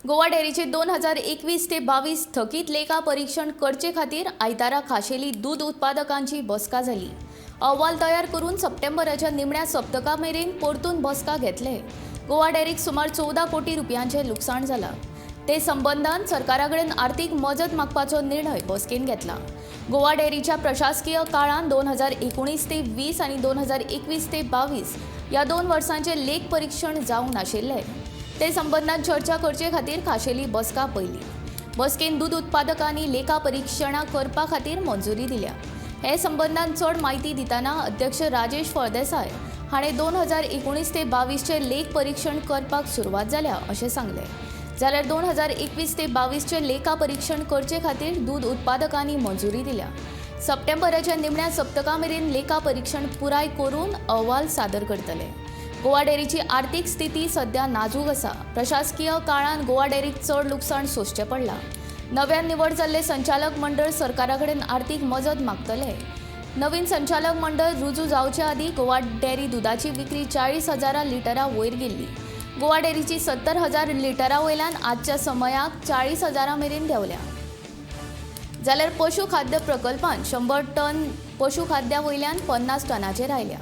गोवा डेअरीचे 2021 ते 22 थकीत लेखा परीक्षण करचे खातीर आयतारा खाशेली दूद उत्पादकांची बसका जाली. अहवाल तयार करून सप्टेंबराच्या निमण्या सप्तका मेरेन परतून बसका घेतले. गोवा डेअरीक सुमार 14 कोटी रुपयांचें लुकसाण जालां. ते संबंदान सरकारा कडेन आर्थीक मजत मागपाचो निर्णय बसकेन घेतला. गोवा डेअरीच्या प्रशासकीय काळांत 2019 ते 20 आनी 2021 ते 22 ह्या 2 वर्सांचें लेख परीक्षण जावंक नाशिल्लें. ते संबंदान चर्चा करचे खातीर खाशेली बसका पयली. बसकेन दूद उत्पादकांनी लेखा परीक्षणां करपा खातीर मंजुरी दिल्या. हे संबंदान चड म्हायती दितना अध्यक्ष राजेश फळदेसाय हाणें 2019 ते 22चें लेख परीक्षण करपाक सुरवात जाल्या अशें सांगलें. जाल्यार 2021 ते 22चें लेखा परीक्षण करचे खातीर दूद उत्पादकांनी मंजुरी दिल्या. सप्टेंबराच्या निमण्या सप्तका मेरेन लेखा परीक्षण पुराय करून अहवाल सादर करतले. गोवा डेअरीची आर्थीक स्थिती सध्या नाजूक आसा. प्रशासकीय काळांत गोवा डेअरीक चड लुकसाण सोंसचें पडलां. नव्यान निवड जाल्ले संचालक मंडळ सरकारा कडेन आर्थीक मजत मागतले. नवीन संचालक मंडळ रुजू जावचे आदीं गोवा डेअरी दुदाची विक्री 40 हजारा लिटरा वयर गेल्ली. गोवा डेअरीची 70,000 लिटरा वयल्यान आजच्या समयाक 40 हजारा मेरेन देंवल्या. जाल्यार पशु खाद्य प्रकल्पान 100 टन पशु खाद्या वयल्यान 50 टनाचेर आयल्या.